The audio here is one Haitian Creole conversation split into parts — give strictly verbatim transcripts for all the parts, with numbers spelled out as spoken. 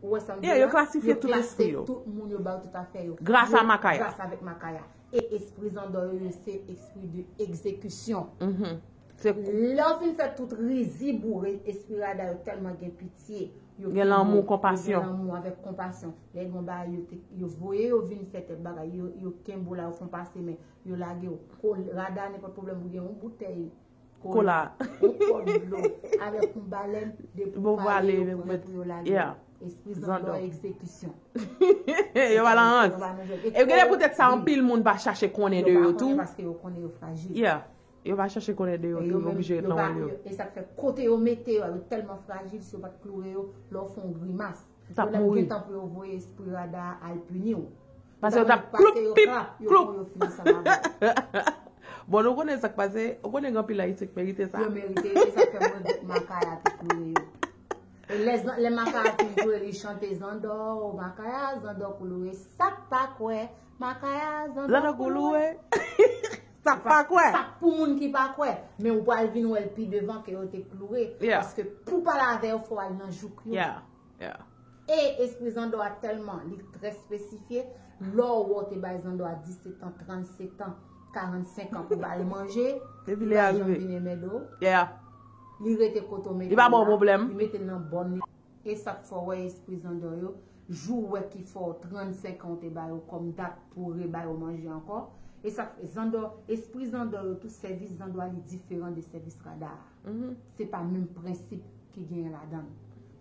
Ou wè sa m di Yeah, w yo la? klasifye Yo tout klase lespri yo. Tout moun yo ba yo tout afè yo. Gras a Yo- Makaya. Gras avèk Makaya. E espri zandò yo, yo se espri de egzekisyon. Mhm. Se Lè w fin fè tout rizi boure, espri rada yo tèlman gen pitye. Yo Gen lanmou, kenbe w, konpasyon. Yo gen lanmou avèk konpasyon. Lè gen bagay yo, te, yo voye yo vin fè tèt bagay, yo, yo kenbe w la, yo fè w pase men, yo lage w. Ko- Rada, nenpòt pwoblèm ou gen, yon boutèy Kola. Yon kòd dlo, avèk yon balèn, depi Bon, w pale, pale, yo yo prè prè- pou yo lage yeah. w. Espri Zandò. zandò egzekisyon. Yo pa lan rans. Yo pa nan jwèt. E gen de poutèt sa anpil moun pa chache konnen de yo tou. Paske yo konnen yo frajil. Yeah. Yo pa chache konnen de yo E tou, yo yo oblije ret yo nan pa- wòl yo. yo- E sa k fè kote yo mete yo, yo tèlman frajil, si yo pa t kloure yo, lè w fè yon grimas. T ap Yo lè mouri. Gen tan pou yo voye espri rada al pini w. Paske yo t ap Pase kloup, yo pip, frap, yo kloup. Pran yo fini ansanm avè w. Bon, nou konnen sa k pase, ou konnen gen anpil Ayisyen ki merite sa. Yo merite, e sa k fè mwen di Makaya te kloure yo. E lè, zan- lè Makaya fin kloure, li chante zandò, Makaya, zandò kouloure, sa k pa kwè, Makaya, zandò Zandò kouloure. kouloure. Sa k pa kwè. Sa k pou moun ki pa kwè. Men ou pral vin wè l pi devan ke yo te kloure. Yeah. Paske pou pale avè yo, fò w al nan jouk yo. Yeah, yeah. E espri zandò a tèlman, li trè espesifye. Lè w wè w te bay zandò a disèt an, trannsenk an, karannsenk an pou ba l manje, Epi li li pa janm arive. Vin enmède w. Yeah. Li rete kote w mete Li pa l ba w la, pwoblèm. Li mete l nan bòn li. E sa k fè w wè espri zandò yo, jou w wè ki fè w trannsenk an w te ba yo kòm dat pou w rebay yo manje ankò. E sa k fè zandò, espri zandò yo tou, sèvis zandò a li diferan de sèvis rada a. Mhm. Se pa menm prensip ki genyen ladan l.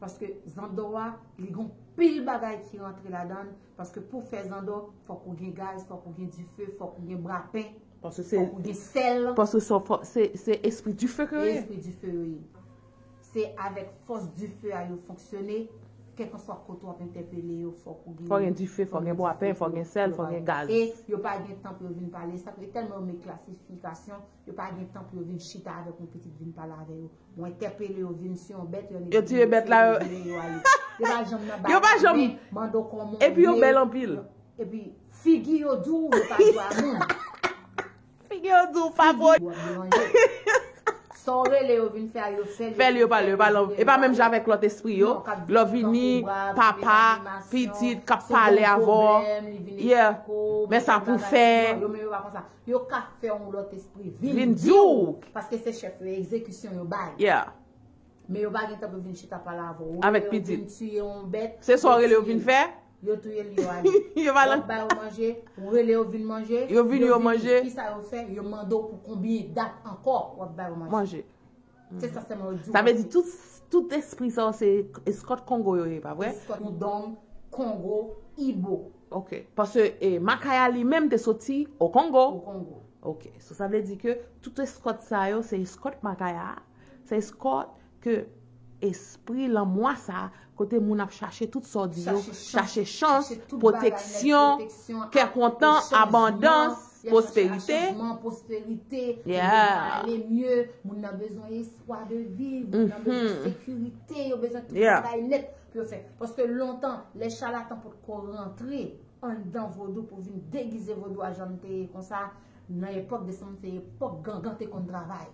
Paske zandò a, li gen pil bagay ki rantre ladan l. Paske pou fè zandò, fòk ou gen gaz, fòk ou gen dife, fòk ou gen brapen, Paske se fòk ou gen sèl. Paske se fò- se se espri dife ke yo ye. Espri dife yo ye. Se avèk fòs dife a yo fonksyone, kèlkanswa kote w ap entèpele yo, fòk ou gen Fò gen dife, fò gen bwapen, fò gen sèl, fò gen gaz. E yo pa gen tan pou yo vin pale. Sa fè tèlman yo met klasifikasyon, yo pa gen tan pou yo vin chita avèk yon pitit vin pale avè yo. Mwen entèpele yo vin sou yon bèt, yo Yo tiye bèt la, yo- yo ale. Yo pa janm nan Yo pa janm- men, mande w kòman Epi yo ye. Bèl anpil. Epi figi yo di w, yo pa dwa moun. Figi yo di w pa bon. Yo ap deranje. Sa w rele yo vin fè a, yo fè l. Fè l yo pale, yo pale. E pa menm jan avèk lòt espri yo. Lè w vini, papa, pitit, k ap pale avè w. Yeah. Men sa pou fè. Yo menm yo pa konsa. Yo ka fè yon lòt espri vin Vin di di w. w. Paske se chèf yo, egzekisyon yo bay. Yeah. Men yo pa gen tan pou vin chita pale avè w. Avèk Yo pitit. Vin tiye yon bèt. Se sa w rele yo vin fè? Yo touye l, yo ale. Yo pa W lan- ap ba yo manje, ou rele yo vin manje. Yo vini, yo manje. Kisa yo fè? Yo mande w pou konbyen dat ankò w ap ba yo manje. Manje. Se sa sèlman yo di w. Sa vle di tout, tout espri sa yo se eskòt Kongo yo ye, pa vre? Eskòt Udong, Kongo, Ibo. Ok. Paske e, Makaya li menm te soti o Kongo. O Kongo. Ok. So, sa vle di ke tout eskòt sa yo se eskòt Makaya. Se eskòt ke espri lanmwa sa, kote moun ap chache tout sa w di yo, Chache chans, chache chans, chache tout bagay nèt, pwoteksyon, pwoteksyon, kè kontan, chanjman, abondans, y ap chache pwosperite. Chanjman, pwospèrite, Yeah. Moun nan ale mye, moun nan bezwen espwa de viv, moun nan bezwen Mhm. sekirite, yo bezwen tout Yeah. bagay nèt pou yo fè. Paske lontan, lè chalatan potko rantre anndan vodou pou vin degize vodou a jan l te ye konsa, nan epòk de sanm se epòk gangan te konn travay.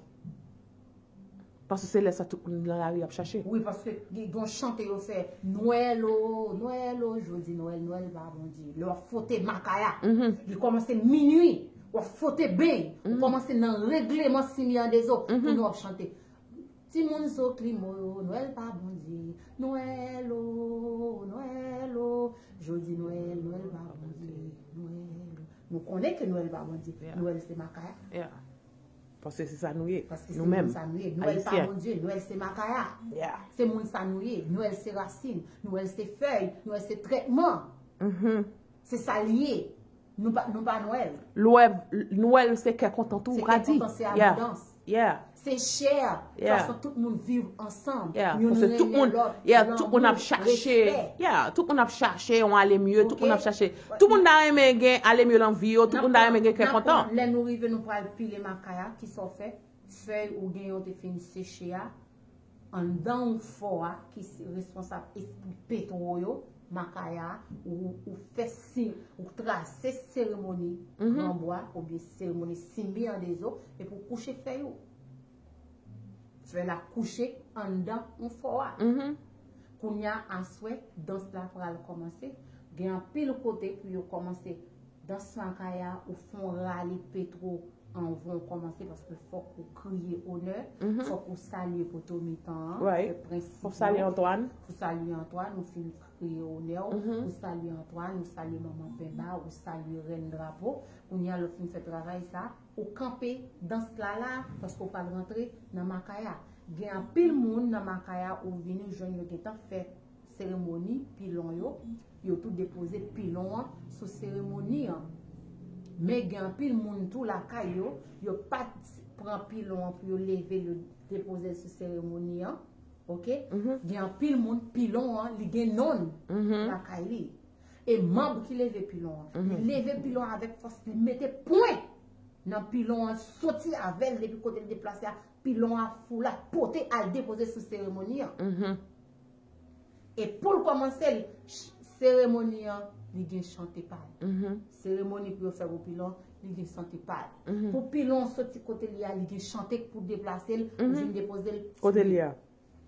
Paske se lè sa tout moun nan lari ap chache. Wi, paske gen yon chante yo fè, Nwèl o, Nwèl o, jodi Nwèl, Nwèl pa Bondye. Lè w ap fwote Makaya, Mhm. li kòmanse minui, w ap fwote beny, ou Mhm. kòmanse nan regleman Simi an Dezo, Mhm. pou nou ap chante. Timoun Zoklimo yo, Nwèl pa Bondye, Nwèl o, Nwèl o, jodi Nwèl, Nwèl pa Bondye, Nwèl o. Nou konnen ke Nwèl pa Bondye, Yeah. Nwèl se Makaya. Yeah. Paske se sa nou ye. Paske se Nou menm. Moun sa nou ye. Nwèl pa Ayisyen. Bondye, Nwèl se Makaya. Yeah. Se moun sa nou ye. Nwèl se rasin, Nwèl se fèy, Nwèl se trètman. Mhm. Se sa l ye. Nou pa, nou pa Nwèl. Nwèl, Nwèl se kè kontan tou, Se ou ka kè di. kontan, se Yeah. Abondans. Yeah. Se chè, Yeah. Fason tout moun viv ansanm. Yeah. Youn Paske tout renmen moun, lòt, yeah, lanmou, tout moun ap chache. Respè. Yeah, tout moun ap chache yon ale mye, tout Ok. moun ap chache. Tout moun ta renmen gen ale mye nan vi yo, tout moun ta renmen gen kè N ap kontan. Lè nou rive, nou pral pile Makaya, ki sa w fè? Fèy ou gen yo te fin seche a, anndan yon fò a, ki se responsab espri petwo yo, Makaya, ou, ou fè si, ou trase seremoni, Mhm. Gran Bwa, oubyen seremoni Simbi an Dezo, epi ou kouche fèy ou. Fèy la kouche anndan yon fò a. Mhm. Kounye a aswè, dans la pral kòmanse. Gen anpil kote pou yo kòmanse dans makaya, ou fè yon rale petwo anvan w kòmanse, paske fòk ou kriye onè, fòk ou salye poto mitan an, fè prens. Fòk salye Antoine. Pou salye Antoine, ou fin kriye onè w, ou salye Antoine, ou salye manman Penba, ou salye rèn drapo. Kounye a lè w fin fè travay sa, ou kanpe dans la la, paske w pral rantre nan makaya. Gen anpil moun nan makaya ou vini, ou jwenn yo gentan fè seremoni pilon yo, yo tou depoze pilon an sou seremoni an. Men gen anpil moun tou lakay yo, yo pa t pran pilon an pou yo leve l, yo depoze l sou seremoni an. Oke? Gen anpil moun, pilon an, li gen non l lakay li. E manm ki leve pilon an, li leve pilon an avèk fòs, li mete pwen nan pilon an, soti avè l depi kote l deplase a, pilon an foule, pote al depoze sou seremoni an. E pou l kòmanse l, ch- seremoni an, li gen chante pa l. Seremoni pou yo fè pou pilon, li gen chante pa l. Pou pilon soti kote li a, li gen chante pou deplase l, pou vin depoze l. Kote li a?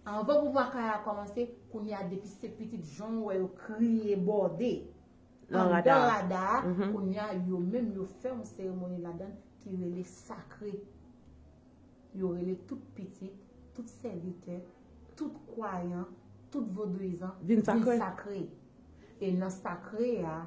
Anvan pou makaya a kòmanse, kounye a depi se pitit jan w wè yo kriye bòde anndan rada a, kounye a yo menm yo fè yon seremoni ladan ki rele sakre. Yo rele tout pitit, tout sèvitè, tout kwayan, tout vodouyizan vin sakre. E nan sakre a,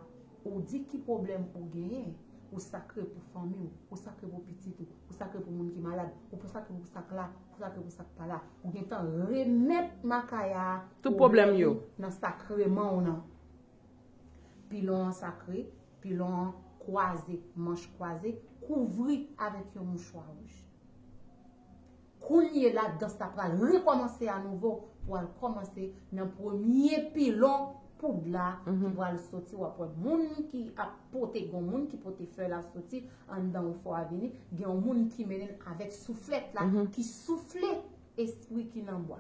ou di ki pwoblèm ou genyen, ou sakre pou fanmi w, ou sakre pou pitit ou, ou sakre pou moun ki malad, ou pou sakre pou sa k la, ou sakre pou sa k pa la. Ou gentan remèt makaya a tout pwoblèm yo nan sakreman w nan. Pilon an sakre, pilon an kwaze, manch kwaze, kouvri avèk yon mouchwa wouj. Kounye la, dans la pral rekòmanse anouvo pou al kòmanse nan premye pilon poud la ki pral soti. W ap wè moun ki ap pote, gen moun ki pote fèy la soti anndan yon fò a vini, gen yon moun ki mennen l avèk souflèt la, ki soufle espri ki nan bwa.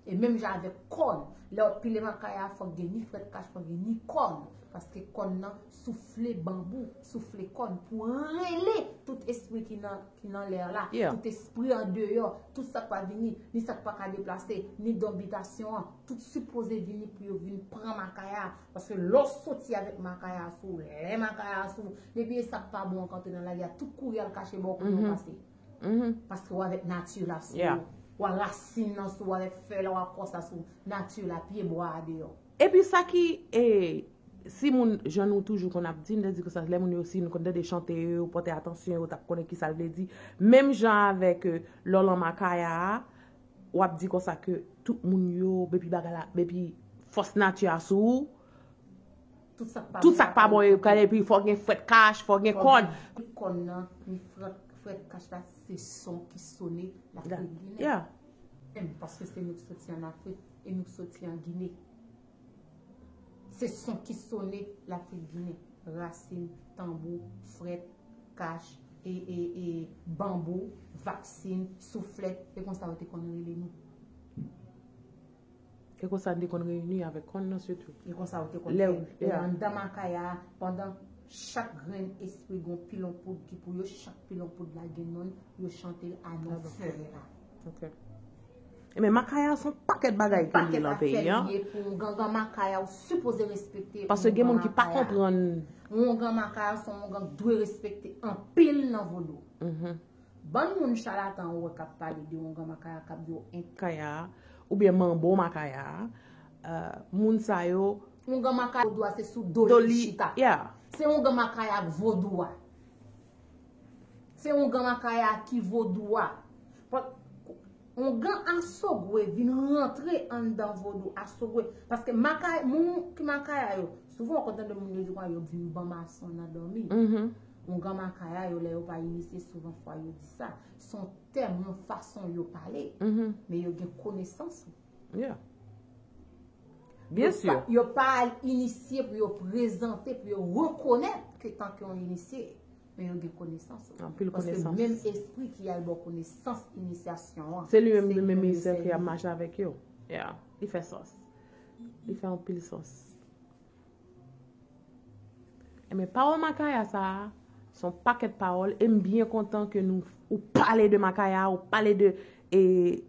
E menm jan avèk kòn, lè w ap pile makaya, fòk gen ni frèt kach, fòk gen ni kòn. Paske kòn nan soufle banbou, soufle kòn pou rele tout espri ki nan, ki nan lè la, tout espri andeyò, tout sa k pa vini, ni sa k pa ka deplase, ni don bitasyon an, tout sipoze vini pou yo vin pran makaya. Paske lè w soti avèk makaya sou, lè makaya sou, depi e sa k pa bon an k antre nan lari a, tout kouri al kache bò kote w pase. Paske w avèk nati la sou ou. W a rasin nan sou ou, w avèk fèy la, w a kòs la sou nati la, pye bwa a deyò. Epi sa ki, e, si moun, jan nou toujou konn ap di, m te di konsa, lè moun yo, si nou konn tande chante yo, yo pote atansyon, yo t ap konnen ki sa l vle di. Menm jan avèk, e, lè w lan makaya a, w ap di konsa ke tout moun yo, depi bagay la, depi fòs nati a sou ou, tout sa k pa bon yo kale, epi fò gen frèt kach, fò gen kòn. Kòn nan, ni frèt, frèt kach la, se son ki sone Lafrik Ginen. Menm paske se nou k soti ann Afrik e nou k soti an Gine. Se son ki sone Lafrik Ginen. Rasin, tanbou, frèt, kach, e, e, e, banbou, vaksin, souflèt, e konsa yo te konn rele nou. E konsa n te konn reyini avèk kòn nan sitou. E konsa yo te konn fè. E anndan makaya a, pandan chak grenn espri gon pilon poud ki pou yo, chak pilon poud la gen non, yo chante l a non fè la. Ok. Ebyen, makaya se yon pakèt bagay ke li ye lan peyi an. Yon pakèt afè li ye pou yon gangan makaya, ou sipoze respekte yon gangan makaya. Paske gen moun ki pa konprann. Yon gangan makaya se yon gangan k dwe respekte anpil nan vodou. Bann moun chalatan ou wè k ap pale de ongan makaya k ap di w en makaya, oubyen manbo makaya, euh, moun sa yo. Ongan makaya vodou a se sou do li chita. Se ongan makaya vodou a. Se ongan makaya ki vodou a. Ongan asogwe vin rantre anndan vodou asogwe. Paske makaya, moun ki makaya yo, souvan w konn tande moun yo di konsa yo vin ban mason nan dòmi. Ongan makaya yo, lè yo pa inisye, souvan fwa yo di sa. Se yon tèm, yon fason yo pale. Men yo gen konesans. Byen si. Yo pa al inisye pou yo prezante, pou yo rekonèt ke tanke yon inisye. Men yo gen konesans. Anpil konesans. Paske menm espri ki al ba w konesans inisyasyon an, se li menm, li menm ki ap mache avèk yo. Yeah. Li fè sans. Li fè anpil sans. Ebyen, pawòl makaya sa a, se yon pakèt pawòl, e m byen kontan ke nou, ou pale de makaya, ou pale de, e,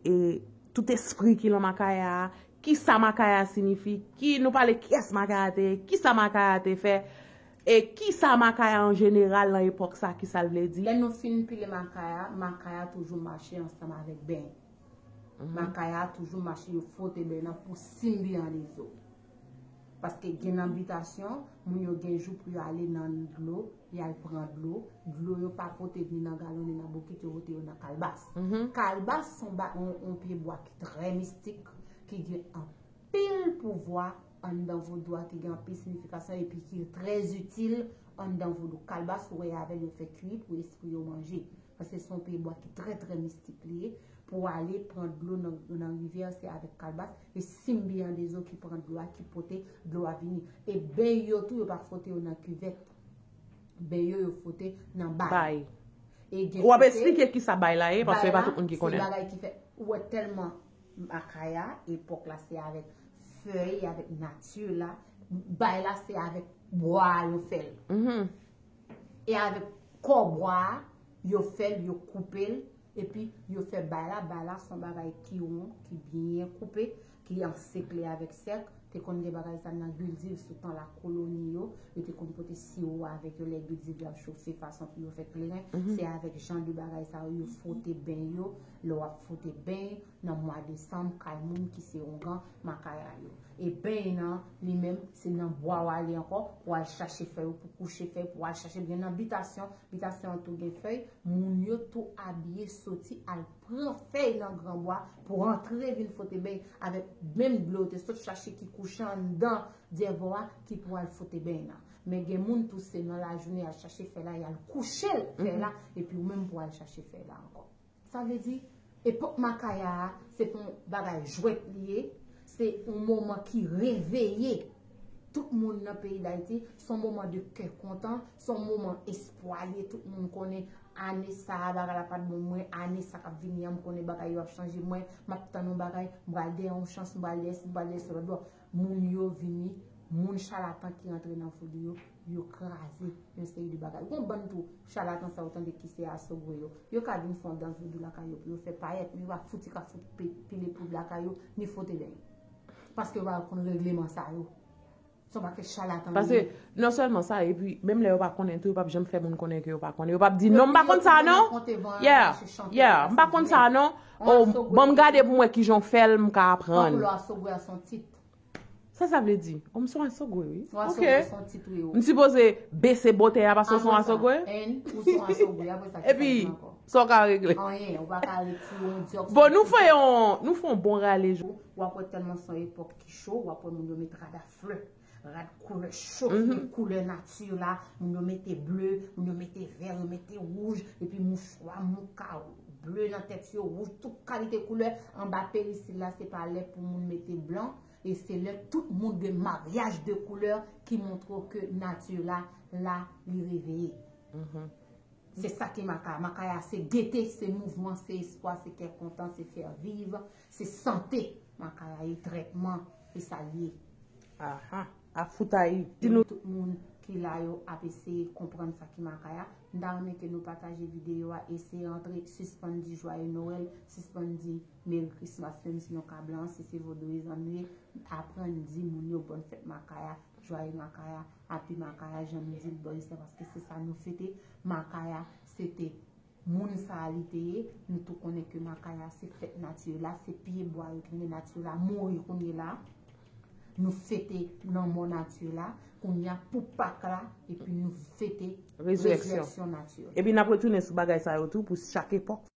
e, tout espri ki lan makaya a, Kisa makaya siyifi? Ki, nou pale kiyès makaya te ye? Kisa makaya te fè? E kisa makaya an jeneral nan epòk sa, kisa l vle di? Lè nou fin pile makaya, makaya toujou mache ansanm avèk beny. Makaya toujou mache, yo fwote beny nan pou sinbi an dezo. Paske gen nan bitasyon, moun yo gen jou pou yo ale nan dlo, y al pran dlo. Dlo yo pa pote ni nan galon ni nan bokit, yo pote yo nan kalbas. Kalbas se yon ba- yon, yon pye bwa ki trè mistik, ki gen anpil pouvwa anndan vodou a, ki gen anpil siyifikasyon epi ki trè itil anndan vodou. Kalbas, ou wè avè l yo fè kwi pou espri yo manje. Paske se yon pye bwa ki trè, trè mistik li ye. Pou ale pran dlo nan, nan rivyè, se avèk kalbas. E sinbi an dezo ki pran dlo a, ki pote dlo a vini. E beny yo tou, yo pa fwote yo nan kivèt. Beny yo, yo fwote nan bay. Bay. E gen W ap kote, eksplike kisa bay la ye, paske e pa tout moun ki se konnen. Bagay ki fè, ou wè tèlman makaya, epòk la, se avèk fèy, avèk nati la. Bay la, se avèk bwa yo fè l. E avèk kò bwa a, yo fè l, yo koupe l, epi yo fè bay la. Bay la se yon bagay ki won, ki byen koupe, ki ansekle avèk sèk. Te konn gen bagay sa nan Gildiv sou tan la koloni yo. Yo te konn pote siwo avèk yo lè Gildiv yo ap chofe fason pou yo fè kleren. Se avèk jan de bagay sa yo, yo fwote beny yo. Lè w ap fwote beny nan mwa desanm, kay moun ki se ongan makaya yo. E beny nan, li menm, se nan bwa w ale ankò, pou al chache fèy ou, pou kouche fèy, pou al chache byen nan bitasyon. Bitasyon an tou gen fèy, moun yo tou abiye soti al pran fèy nan granbwa pou antre vin fwote beny avèk menm dlo yo te sot chache ki kouche anndan dyèvò a ki pou al fwote beny nan. Men gen moun tou se nan lajounen y al chache fèy la, y al kouche l fèy la, epi ou menm pou al chache fèy la ankò. Sa vle di, epòk makaya a, se pa yon bagay jwèt li ye, se yon moman ki reveye tout moun nan peyi Dayiti, se yon moman de kè kontan, se yon moman espwa li ye, tout moun konnen ane sa a, bagay la pa t bon mwen, ane sa k ap vini an, m konnen bagay yo ap chanje mwen, m ap tann yon bagay, m pral dèyè yon chans, m pral dèyè si, m pral dèyè sa, bla, bla. Moun yo vini, moun chalatan ki rantre nan vodou yo, yo kraze yon seri de bagay. Gon bann tou, chalatan sa yo tande ki se asogwe yo. Yo ka vin fè yon dans vodou lakay yo pou yo fè payèt, men yo pa fouti ka fout pi- pile poud lakay yo, ni fwote beny. Paske yo pa konn regleman sa yo. Se yon pakèt chalatan yo Paske ye. Non sèlman sa, epi menm lè yo pa konnen tou, yo p ap janm fè moun konnen ke yo pa konnen. Yo p ap di non, m pa konn sa non. Yeah, yeah, m pa konn sa non. Oh, ban m gade pou m wè kijan w fè l, m ka aprann. Anpil asogwe a se yon tit. Sa sa vle di? Oh, m se yon asogwe, wi. Yon Ok. asogwe se yon tit, wi. M sipoze bese bòtèy a paske w se yon asogwe? Enn, ou se yon asogwe, apre sa, Epi, sa w ka regle? Anyen, ou pa ka retire yon dyòks. Bon, nou fè yon, nou fè yon bon rale jou. W ap wè tèlman se yon epòk ki cho, w ap wè moun yo met rad a flè. Rad koulè cho, ki gen koulè nati la, moun yo mete ble, moun yo mete vè, yo mete wouj, epi mouchwa, mouka, ble nan tèt yo, wouj, tout kalite koulè. Anba perisil la, se pa lè pou moun mete blan, e se lè tout moun gen maryaj de koulè ki montre w ke nati la, la, li reveye. Se sa ki makaya. Makaya se gete, se mouvman, se espwa, se kè kontan, se fè viv, se sante. Makaya ye trètman, e sa l ye. Aha, a foutayi. Di nou tout moun ki la yo ap eseye konprann sa ki makaya. M ta renmen ke nou pataje videyo a, eseye antre, sispann di Joyeux Noël, sispann di Merry Christmas, menm si nou ka blan, si se vodouyizan nou ye, aprann di moun yo bòn fèt makaya, Joyeux makaya, Happy makaya, jan nou di l bò isit, paske se sa nou fete. Makaya, se te moun sa a li te ye. Nou tou konnen ke makaya se fèt nati la, se pye bwa yo ki nan nati la mouri kounye la. Nou fete lanmò nati la, kounye a pou Pak la, epi nou fete Rezirèksyon. Rezirèksyon nati. Epi n ap retounen sou bagay sa yo tou pou chak epòk.